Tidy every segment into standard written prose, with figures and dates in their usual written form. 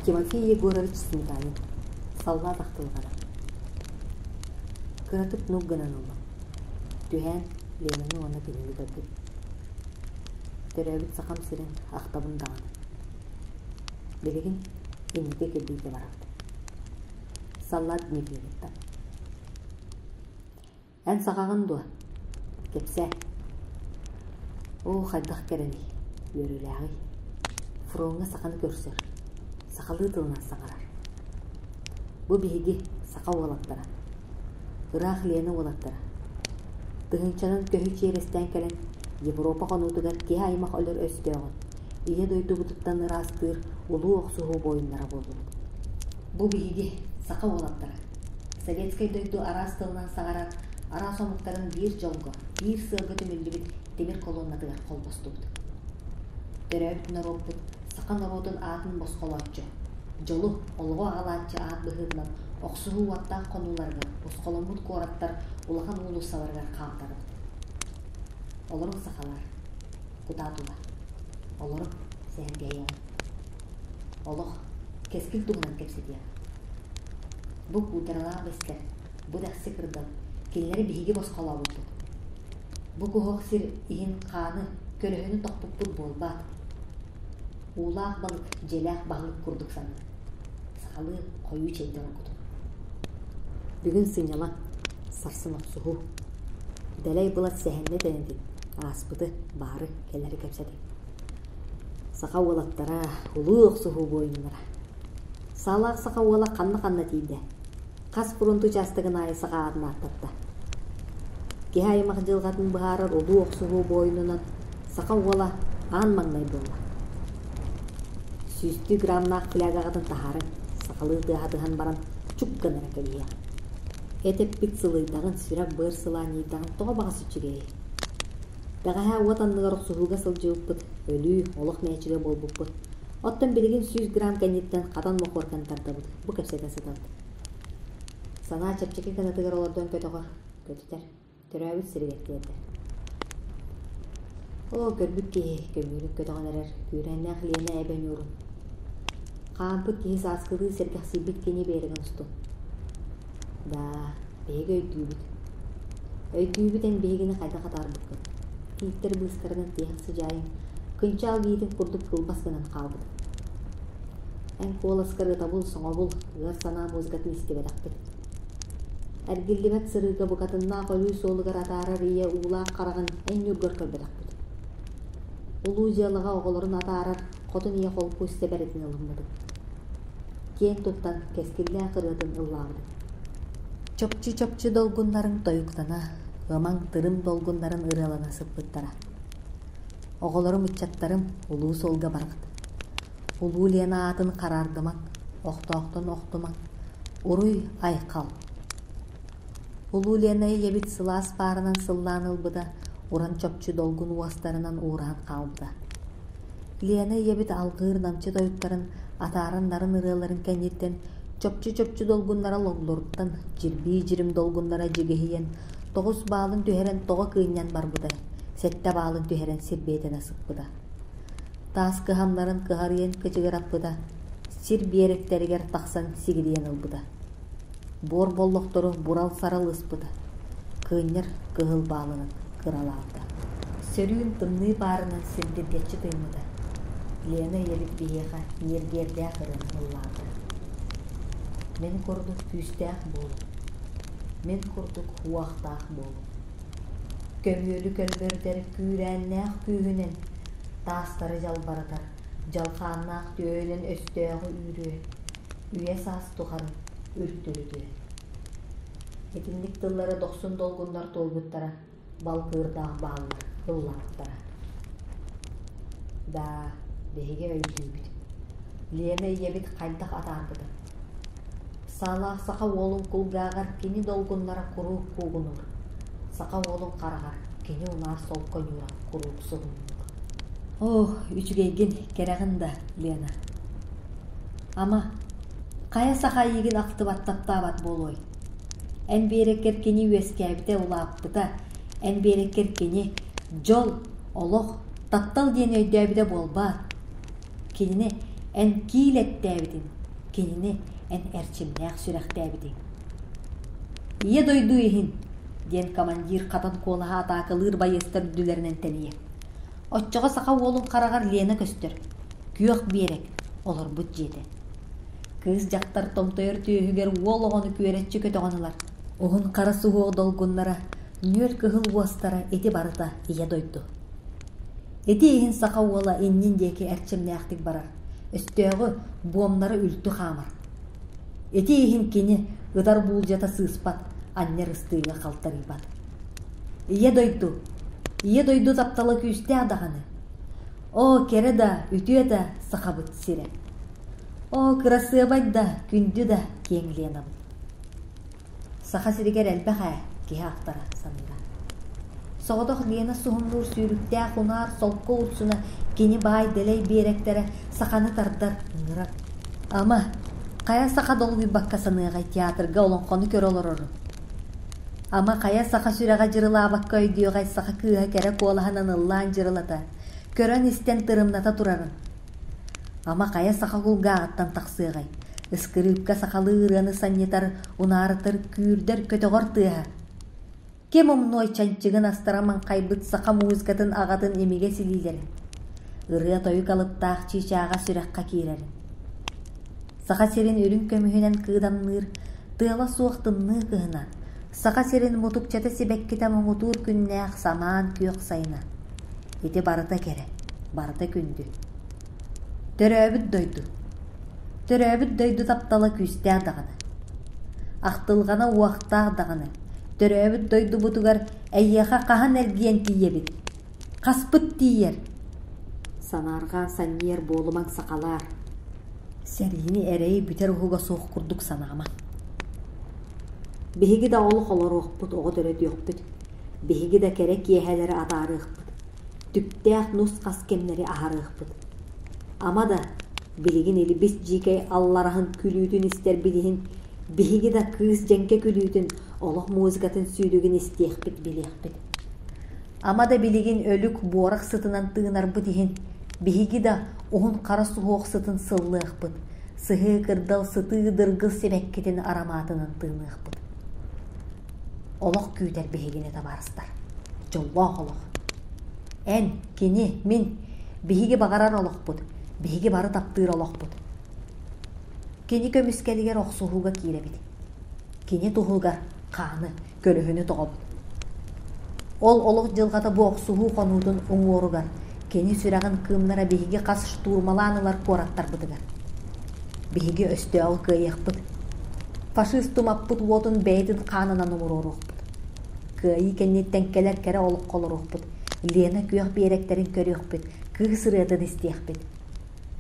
Тимофей Егорович Сметанин Саллаат ахтылҕана Кыратык нук гынан ыллым. Түһээн Ленаны уонна кинини көрдүм. Төрөөбүт Сахам сирин ахтабын даҕаны. Билигин инники кирбиигэ барабыт. Саллаат дневнигиттэн. Эн сахаҕын дуо? Кэпсээ. Оо, хайдах кэрэний, үөрүүлээҕий. Фроҥҥа саханы көрсөр, сахалыы тылынан саҥарар. Бу биһиги, саха уолаттара. Ыраах Лена уолаттара. Тыһыынчанан көһү чиэрэстээн кэлэн, Европа хонуутугар киһи аймах өлөр өстөөҕүн, Ийэ дойдубутуттан ыраастыыр улуу охсуһуу буойуннара буоллубут. Бу биһиги, саха уолаттара. Советскай дойду араас тылынан саҥарар араас омуктарын биир дьолго, биир сыалга түмүллүбүт тимир колоннатыгар холбостубут. Төрөөбүт норуоппут саха норуотун аатын босхолооччу, дьолу, олоҕу аҕалааччы аат быһыытынан охсуһуу уоттаах хонууларыгар босхоломмут куораттар улахан уулуссаларыгар хаамтарабыт. Олоруҥ сахалар, кутаа тула. Олоруҥ, сэһэргэһиэҕиҥ. Олох, кэскил туһунан кэпсэтиэҕиҥ. Бу куударалаах бэстэр, бу дэхси кырдал, кинилэри биһиги босхолообуппут. Бу куһуох сир иһин хааны, көлөһүнү тохпуппут буолбаат. Уулаах балык дьиэлээх баһылык курдук саныыр. Сахалыы хойуу чэйдэ оҥорбутум. Бүгүн сынньалаҥ, сарсын охсуһуу. Дэлэй былат сэһэннэ тэнитин, ааспыты, баары, кэлэри кэпсэтиҥ. Саха уолаттара, улуу охсуһуу буойуннара. Саалаах саха уола ханна-ханна тиийдэ? Хас фронт учаастагын аайы саха аатын ааттатта. Киһи аймах дьылҕатын быһаарар улуу охсуһуу буойунунан саха уола аан маҥнай буолла. Сүүстүү граммнаах флягаҕытын таһаарыҥ, сахалыы тыаһатыһан баран чук гынара кэбиһиэх. Эт эппит сылыйдаҕын, сүрэх-быар сылаанньыйдаҕын тоҕо баҕас үчүгэйэй? Бэҕэһээ уот анныгар охсуһууга сылдьыбыппыт, өлүү, олох мээчигэ буолбуппут. Оттон билигин 100 грамм кэнниттэн хатан мохуорканы тардабыт, бу кэпсэтэ сытабыт. Санаа чэпчэки кынатыгар олордон көтөҕөр, көтүтэр, төрөөбүт сиригэр тиэрдэр. Оо, көрбүт киһи көмүөлүн көтөҕөн эрэр күүрээннээх Лена эбэ ньуурун. Хаампыт киһи сааскылыы сэргэхсийбит кини биэрэгин устун. Даа, биһиги өйдүүбүт. Өйдүүбүт эн биһигини хайдах атаарбыккын. Тииттэр быыстарынан тиһэх сыдьаайыҥ кынчаал биитин курдук кылбас гынан хаалбыт. Эн куоласкар ытабыл, соҥобул, ыар санаа музыкатын истибэтэхпит. Эргиллибэт сырыыга букатыннаах өлүү суолугар атаарар ийэ уулаах хараҕын эн ньургар көрбөтөхпүт. Улуу дьыалаҕа оҕолорун атаарар хотун ийэ холку сэбэрэтин ылыммытым. Киэн туттан кэскиллээх ырыатын ыллаабытым. Чопчу-чопчу долгуннарыҥ тойуктана, ымаҥ тырым долгуннарын ырыалана сыппыттара. Оҕолорум, ыччаттарым улуу суолга бараҕыт. Улуу Лена аатын хараардымаҥ, охтоохтон охтумаҥ. Уруй айхал! Улуу Лена ийэбит сылаас паарынан сыллаан ылбыта, уран чопчу долгун уостарынан уураан хаалбыта. Лена ийэбит алгыыр намчы тойуктарын, атааран нарын ырыаларын кэнниттэн чопчу-чопчу долгуннара логлоруттан, дьирбии-дьирим долгуннара дьигиһийэн, тоҕус баалын түһэрэн тоҕо кыынньан барбыта, сэттэ баалын түһэрэн сирбиэтэнэ сыппыта. Таас кыһамнарын кыһарыйан кычыгыраппыта, сир биэрэктэригэр тахсан сигирийэн ылбыта. Буор боллохтору бурал-сарал ыспыта, кыынньар кыһыл баалынан кыралаабыта. Сөрүүн тымныы паарынан сирдиргэччи тыыммыта. Лена ийэбит биһиэхэ ньиргиэрдээх ырыаны ыллаабыта. Мин курдук күүстээх буолуҥ, мин курдук уохтаах буолуҥ. Көмүөлү көлбөрүтэр күүрээннээх күүһүнэн таастары дьалбаратар, дьалхааннаах түөһүнэн өстөөҕү үүрүө, үйэ саас тухары үрдүрүтүө. Итинник тыллары дохсун долгуннар туойбуттара, балкыырдаах бааллар ыллаабыттара. Даа, биһиги өйдүүбүт. Лена ийэбит хайдах атаарбытын. Саалаах саха уолун кулгааҕар кини долгуннара куруук куугунуур. Саха уолун хараҕар кини унаар солко ньуура куруук суһумнуур. Оо, үчүгэйгин, кэрэҕин да, Лена. Ама, хайа саха эйигин ахтыбат таптаабат буолуой? Эн биэрэккэр кини үөскээбитэ, улааппыта, эн биэрэккэр кини дьол, олох, таптал диэн өйдөөбүтэ буолбаат? Кинини эн киил эттээбитин, Кинини эн эрчимнээх сүрэхтээбитиҥ. Ийэ дойду иһин, диэн командир хатан куолаһа атаакалыыр байыастар үрдүлэринэн тэнийэр. Оччоҕо саха уолун хараҕар Лена көстөр. Күөх биэрэк, олорбут дьиэтэ. Кыыс дьахтар томтойор түөһүгэр уол оҕону күөрэччи көтөҕөн ылар. Уһун хара суһуох долгуннара, нүөл кыһыл уостара ити барыта ийэ дойду. Ити иһин саха уола иннин диэки эрчимнээхтик барар, өстөөҕү, буомнары үлтү хаамар. Ити иһин кини ытар буулдьата сыыспат, анньар ыстыыга халтарыйбат. Ийэ дойду, ийэ дойду таптала күүстээх даҕаны. Оо, кэрэ да, үтүө да сахабыт сирэ. Оо, кырасыабай да, күндү да киэҥ Ленабыт. Саха сиригэр элбэх ээ, киһи ахтара саныыра. Соҕотох Лена суһумнуур сүүрүктээх унаар солко урсуна кини баай дэлэй биэрэктэрэ саханы тардар, ыҥырар. Ама, хайа саха долгуйбакка саныаҕай театрга олоҥхону көрө олорорун? Ама хайа саха сүрэҕэ дьырылаабакка өйдүөҕэй саха кыыһа кэрэ куолаһынан ыллаан дьырылата, көрөн-истэн тырымната турарын? Ама хайа саха кулгааҕыттан тахсыаҕай, ыскырыыпка сахалыы ырыаны санньытар, унаарытар, күүрдэр, көтөҕөр тыаһа. Ким умнуой чанчыгын астара маҥхайбыт саха музыкатын аҕатын имигэс илиилэрин, ырыа-тойук алыптаах чыычааҕа сүрэххэ киирэрин. Саха сирин үрүҥ көмүһүнэн кыыдамныыр тыала суох тымныы кыһына, Саха сирин мутукчата сибэккитэ муҥутуур күннээх самаан күөх сайына. Ити барыта кэрэ, барыта күндү. Төрөөбүт дойду. Төрөөбүт дойду таптала күүстээх даҕаны. Ахтылҕана уохтаах даҕаны. Төрөөбүт дойдубутугар эйиэхэ хаһан эргийэн тиийэбит? Хаспыт тиийэр? Санаарҕаан санньыйар буолумаҥ сахалаар. Сэриини эрэйи бүтэр уһуга суох курдук санаама. Биһиги да олох олоруохпут, оҕо төрөтүөхпүт. Биһиги да кэрэ киэһэлэри атаарыахпыт, түптээх нус-хас кэмнэри аһарыахпыт. Ама да, билигин илбис дьиикэй аллараһын күлүүтүн истэрбит иһин, биһиги да кыыс дьэҥкэ күлүүтүн, олох музыкатын сүүрүгүн истиэхпит, билиэхпит. Ама да билигин өлүк буорах сытынан тыынарбыт иһин, биһиги да уһун хара суһуох сытын сыллыахпыт, сыһыы кырдал сытыы дыргыл сибэккитин арамаатынан тыыныахпыт. Олох күүтэр биһигини табаарыстар. Дьоллоох олох. Эн, кини, мин, биһиги баҕарар олохпут, биһиги бары таптыыр олохпут. Кини көмүскэлигэр охсуһууга киирэбит. Кини туһугар хааны, көлөһүнү тоҕобут. Ол олох дьылҕата бу охсуһуу хонуутун уҥуоругар кини сүрэҕин кыымнара биһиги хас штурмалаан ылар куораттарбытыгар. Биһиги өстөөҕү кыайыахпыт. Фашист тумаппыт уотун бэйэтин хаанынан умуруоруохпут. Кыайыы кэнниттэн кэлэр кэрэ олоххо олоруохпут. Лена күөх биэрэктэрин көрүөхпүт, кыыс ырыатын истиэхпит.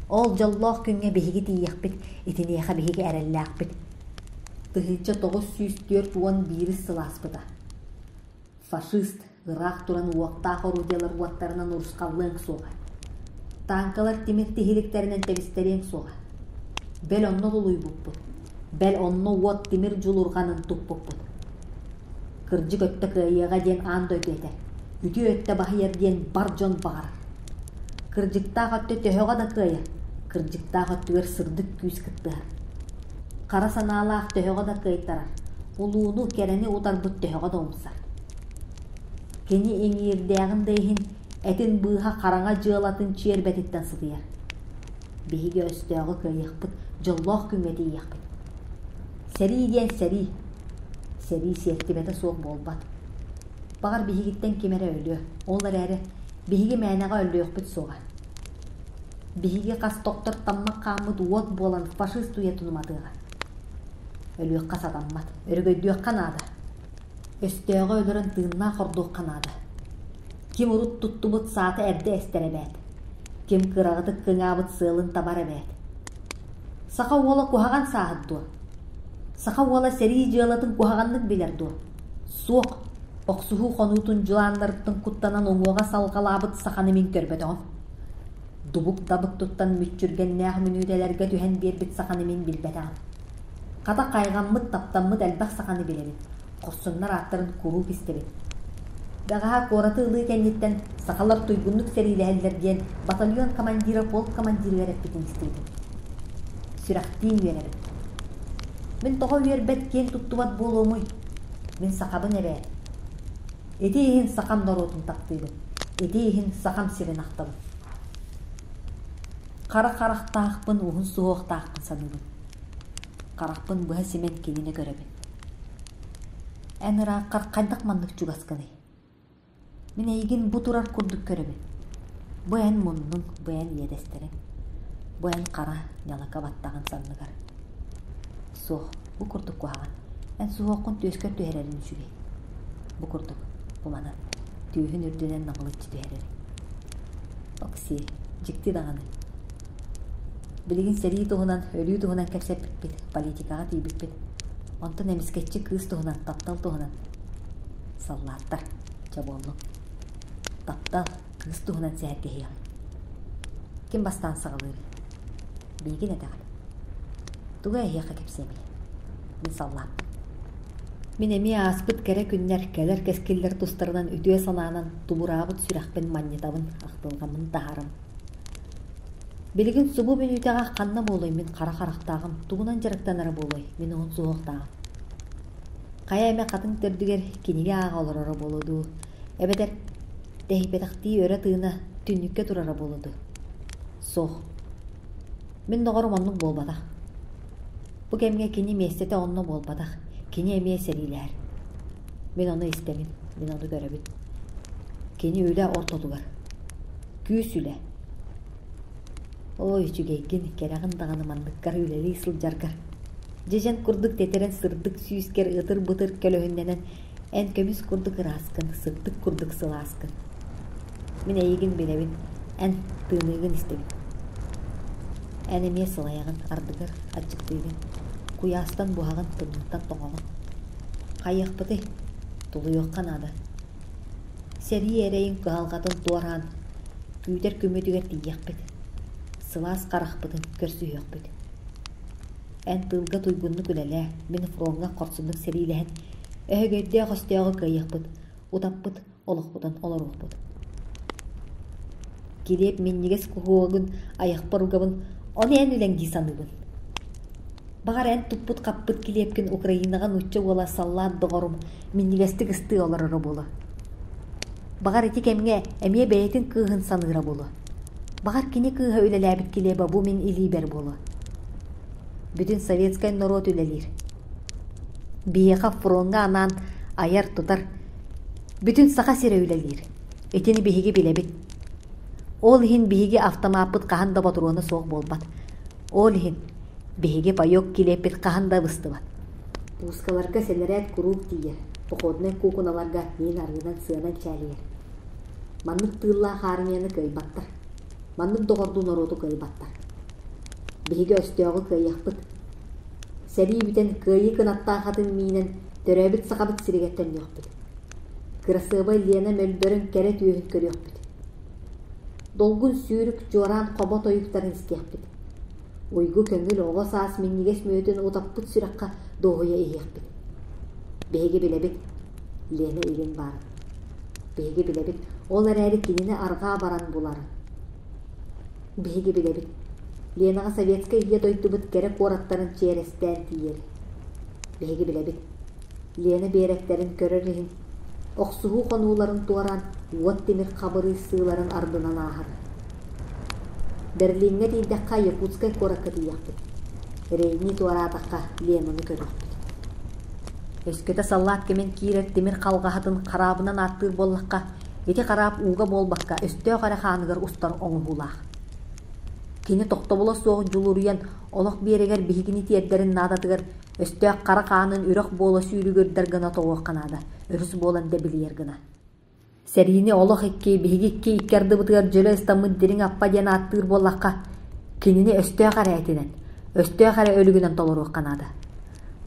Ол дьоллоох күҥҥэ биһиги тиийиэхпит, итиниэхэ биһиги эрэллээхпит. 1941 сыл ааспыта. Фашист ыраах туран уохтаах орудиелар уоттарынан урусхаллыаҥ суоҕа. Тааҥкалар тимир тиһиликтэринэн тэбистэриэҥ суоҕа. Бэл онно тулуйбуппут. Бэл онно уот тимир дьулурҕанын туппуппут. Кырдьык өттө кыайыаҕа диэн аан дойду этэр. Үтүө өттө баһыйар диэн бар дьон баҕарар. Кырдьыктаах өттө төһөҕө да кыайар, кырдьыктаах өттүгэр сырдык күүс кыттыһар. Хара санаалаах төһөҕө да кыайтарар, улууну, кэрэни утарбыт төһөҕө да умсар. Кини иҥиирдээҕин да иһин, этин быыһа хараҥа дьыалатын чиэрбэтиттэн сытыйар. Биһиги өстөөҕү кыайыахпыт, дьоллоох күҥҥэ тиийиэхпит. Сэрии диэн сэрии. Сэрии сиэртибэтэ суох буолбат. Баҕар биһигиттэн ким эрэ өлүө, ол эрээри биһиги мээнэҕэ өлүөхпүт суоҕа. Биһиги хас тохтор таммах хааммыт уот буолан фашист уйатын уматыаҕа. Өлүөххэ сатаммат, өрөгөйдүөххэ наада. Өстөөҕү өлөрөн тыыннаах ордуохха наада. Ким урут туттубут саата эрдэ эстэр эбээт. Ким кыраҕытык кыҥаабыт сыалын табар эбээт. Саха уола куһаҕан сааһыт дуо? Саха уола сэрии дьыалатын куһаҕаннык билэр дуо? Суох, охсуһуу хонуутун дьулааннарыттан куттанан уҥуоҕа салҕалаабыт саханы мин көрбөтөҕүм. Дубук-дабык туттан мүччүргэннээх мүнүүтэлэргэ түһэн биэрбит саханы мин билбэтэҕим. Хата хайҕаммыт, таптаммыт элбэх саханы билэбин, хорсуннар ааттарын куруук истэбин. Бэҕэһээ куораты ылыы кэнниттэн сахалар туйгуннук сэриилэһэллэр диэн батальон командира полк командирыгар эппитин истибитим. Сүрэхтиин үөрэбин. Мин тоҕо үөрбэт, киэн туттубат буолуомуй? Мин сахабын эбээт. Ити иһин сахам норуотун таптыыбын. Ити иһин сахам сирин ахтабын. Хара харахтаахпын, уһун суһуохтаахпын саныыбын. Харахпын быһа симэн кинини көрөбүн. Эн ырааххар хайдах маннык чугаскыный? Мин эйигин бу турар курдук көрөбүн. Бу эн муннуҥ, бу эн иэдэстэриҥ, бу эн хара ньалака баттаҕын санныгар. Суох, бу курдук куһаҕан. Эн суһуоххун түөскэр түһэрэрин үчүгэй. Бу курдук, бу манан, түөһүн үрдүнэн наҕылыччы түһэрэриҥ. Оксиэ, дьикти даҕаны. Билигин сэрии туһунан, өлүү туһунан кэпсэппиппит, политикаҕа тиийбиппит. Онтон эмискэччи кыыс туһунан, таптал туһунан Саллааттар, чэ буоллун. Таптал, кыыс туһунан сэһэргэһиэҕиҥ. Ким бастаан саҕалыырый? Биһигин этэҕин. Тугу эһиэхэ кэпсиэмий? Мин саллааппын. Мин эмиэ ааспыт кэрэ күннэр, кэлэр кэскиллэр тустарынан үтүө санаанан тубураабыт сүрэхпин манньытабын, ахтылҕаммын таһаарабын. Билигин субу мүнүүтэҕэ ханна буолуой мин хара харахтааҕым, тугунан дьарыктанара буолуой мин уһун суһуохтааҕым. Хайа эмэ хатыҥ төрдүгэр кинигэ ааҕа олороро буолуо дуу, эбэтэр тэһийбэтэхтии өрө тыына түннүккэ турара буолуо дуу? Суох. Мин доҕорум оннук буолбатах. Бу кэмҥэ кини миэстэтэ онно буолбатах, кини эмиэ сэриилэһэр. Мин ону истэбин, мин ону көрөбүн. Кини үлэ ортотугар. Күүс үлэ. Ой, үчүгэйгин, кэрэҕин даҕаны манныккар үлэлии сылдьаргар. Дьэдьэн курдук тэтэрэн сырдык сүүскэр ытыр-бытыр көлөһүннэнэн эн көмүс курдук ырааскын, сырдык курдук сылааскын. Мин эйигин билэбин, эн тыыныыгын истэбин. Эн эмиэ сылайаҕын, ардыгар аччыктыыгын, куйаастан буһаҕын, тымныыттан тоҥоҕун. Хайыахпытый? Тулуйуохха наада. Сэрии эрэйин кыһалҕатын туораан, күүтэр күммүтүгэр тиийиэхпит, сылаас харахпытын көрсүһүөхпүт. Эн тыылга туйгуннук үлэлээ, мин фроҥҥа хорсуннук сэриилэһэн, өһөгөйдөөх өстөөҕү кыайыахпыт, утаппыт олохпутун олоруохпут. Килиэп минньигэс куһуогун айахпар угабын, ону эн үлэҥ дии саныыбын. Баҕар эн туппут-хаппыт килиэпкин Украинаҕа нуучча уола саллаат доҕорум минньигэстик ыстыы олороро буолуо. Баҕар ити кэмҥэ эмиэ бэйэтин кыыһын саныыра буолуо. Баҕар кини кыыһа үлэлээбит килиэбэ бу мин илиибэр буолуо. Бүтүн советскай норуот үлэлиир. Биһиэхэ фроҥҥа анаан айар-тутар бүтүн Саха сирэ үлэлиир. Итини биһиги билэбит. Ол иһин биһиги автомаппыт хаһан да ботуруона суох буолбат. Ол иһин биһиги паёк килиэппит хаһан да быстыбат. Пуускаларга сэлэрээт куруук тиийэр, походнай куукуналарга миин арыынан сыанан чээлийэр. Маннык тыыллаах аармыйаны кыайбаттар. Маннык доҕордуу норуоту кыайбаттар. Биһиги өстөөҕү кыайыахпыт. Сэрии бүтэн кыайыы кынаттаах атын миинэн төрөөбүт Сахабыт сиригэр төннүөхпүт. Кырасыабай Лена мөлбөрүн кэрэ түөһүн көрүөхпүт. Долгун сүүрүк чуораан хобо тойуктарын истиэхпит. Уйгу көҥүл оҕо саас минньигэс мүөтүн утаппыт сүрэххэ дуоһуйа иһиэхпит. Биһиги билэбит, Лена илин баарын. Биһиги билэбит, ол эрээри кинини арҕаа баран буларын. Биһиги билэбит, Ленаҕа советскай ийэ дойдубут кэрэ куораттарын чиэрэстээн тиийэр. Биһиги билэбит, Лена биэрэктэрин көрөр иһин охсуһуу хонууларын туораан уот тимир хабырыйсыыларын ардынан ааһар. Берлиҥҥэ тиийдэххэ Якутскай куоракка тиийиэхпит. Рейни туораатахха Ленаны көрүөхпүт. Өскөтө саллаат кэмин киирэр тимир халҕаһатын хараабынан ааттыыр буоллахха, ити хараап ууга буолбакка өстөөх эрэ хааныгар устар оҥоһуулаах. Кини тохтобула суох дьулуруйан олох биэрэгэр биһигини тиэрдэрин наадатыгар Өстөөх хара хаанын үрэх буола сүүрүгүрдэр гына тоҕуохха наада, өрүс буолан дэбилийэр гына. Сэриини олох икки, биһиги икки икки ардыбытыгар дьөлө ыстаммыт дириҥ аппа диэн ааттыыр буоллахха, кинини өстөөх эрэ этинэн, өстөөх эрэ өлүгүнэн толоруохха наада.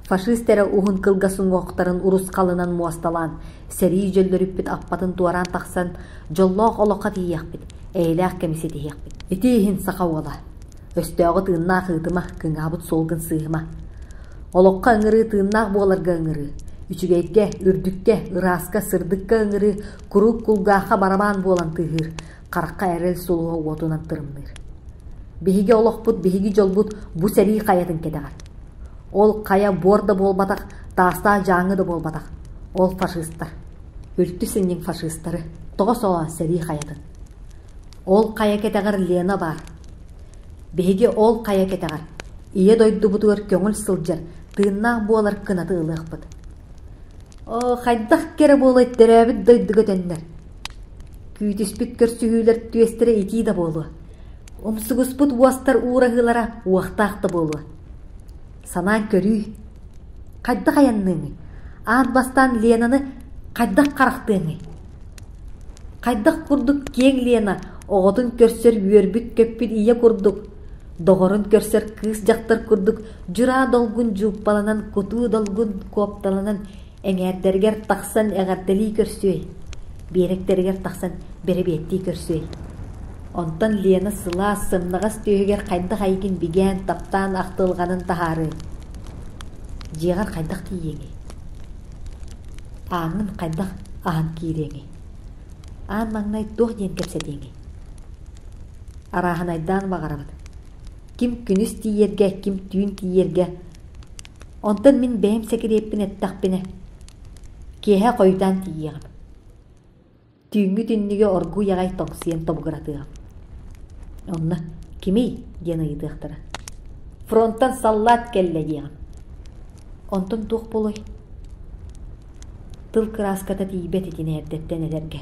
Фашист эрэ уһун кылгас уҥуохтарын урусхалынан муосталаан, сэрии дьөллөрүппүт аппатын туораан тахсан, дьоллоох олоххо тиийиэхпит, эйэлээх кэми ситиһиэхпит. Ити иһин саха уола Өстөөҕү тыыннаах ыытыма, кыҥаабыт суолгун сыыһыма. Олоххо ыҥырыы тыыннаах буоларга ыҥырыы. Үчүгэйгэ, үрдүккэ, ырааска, сырдыкка ыҥырыы куруук кулгаахха барабаан буолан тыаһыыр, харахха эрэл сулуһа уотунан тырымныыр. Биһиги олохпут, биһиги дьолбут бу сэрии хайатын кэтэҕэр. Ол хайа буор да буолбатах, таастаах дьааҥы да буолбатах. Ол фашистар. Үлтү сынньыҥ фашистары. Тоҕо солоон сэрии хайатын. Ол хайа кэтэҕэр Лена баар. Биһиги ол хайа кэтэҕэр, Ийэ дойдубутугар көҥүл сылдьар, тыыннаах буолар кынаты ылыахпыт. Оо, хайдах кэрэ буолуой төрөөбүт дойдуга төннөр. Күүтүспүт көрсүһүүлэр түөстэрэ итии да буолуо. Умсугуспут уостар уураһыылара уохтаах да буолуо. Санаан көрүүй, хайдах айанныаҥый? Аан бастаан Ленаны хайдах харахтыаҥый? Хайдах курдук киэҥ Лена оҕотун көрсөр үөрбүт-көппүт ийэ курдук, доҕорун көрсөр кыыс-дьахтар курдук дьураа долгун дьууппаланан, кутуу долгун куопталанан эҥээрдэригэр тахсан эҕэрдэлии көрсүөй, биэрэктэригэр тахсан бэрэбиэттии көрсүөй. Онтон Лена сылаас, сымнаҕас түөһүгэр хайдах айгын бигээн, таптаан ахтылҕанын таһаарыай? Дьиэҕэр хайдах тиийиэҥий? Ааҥҥын хайдах аһан киириэҥий? Аан маҥнай туох диэн кэпсэтиэҥий? Арааһынайдаан баҕарабыт. Ким күнүс тиийэргэ, ким түүн тиийэргэ. Онтон мин бэйэм сэкириэппин эттэхпинэ, киэһэ хойутаан тиийиэҕим. Түүҥҥү түннүгү оргууй аҕай тоҥсуйан тобугуратыаҕым. Онно кимий диэн ыйытыахтара. Фронтан саллаат кэллэ диэҕим. Онтон туох буолуой? Тыл кырааската тиийбэт итини эрдэттэн этэргэ.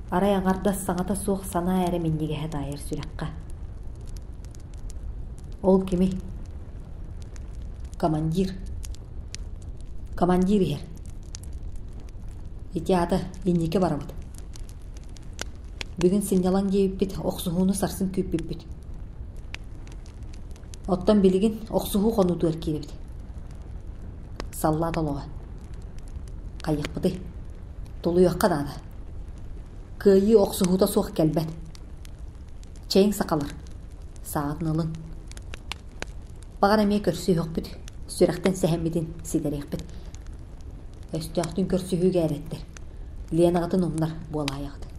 Арай аҥардас саҥата суох санаа эрэ минньигэһэ таайар сүрэххэ. Ол кимий? Командир. Командир иһэр. Ити аата инники барабыт. Бүгүн сынньалаҥ диэбиппит, охсуһууну сарсын күүппүппүт. Оттон билигин охсуһуу хонуутугар киирэбит. Саллаат олоҕо. Хайыахпытый? Тулуйуохха наада. Кыайыы охсуһуута суох кэлбэт. Чэйиҥ сахалар, саҕатын ылыҥ. Баҕар эмиэ көрсүһүөхпүт, сүрэхтэн сэһэммитин ситэриэхпит. Өстөөхтүн көрсүһүүгэ эрэттэр. Ленаҕытын умнар буолаайаҕыт.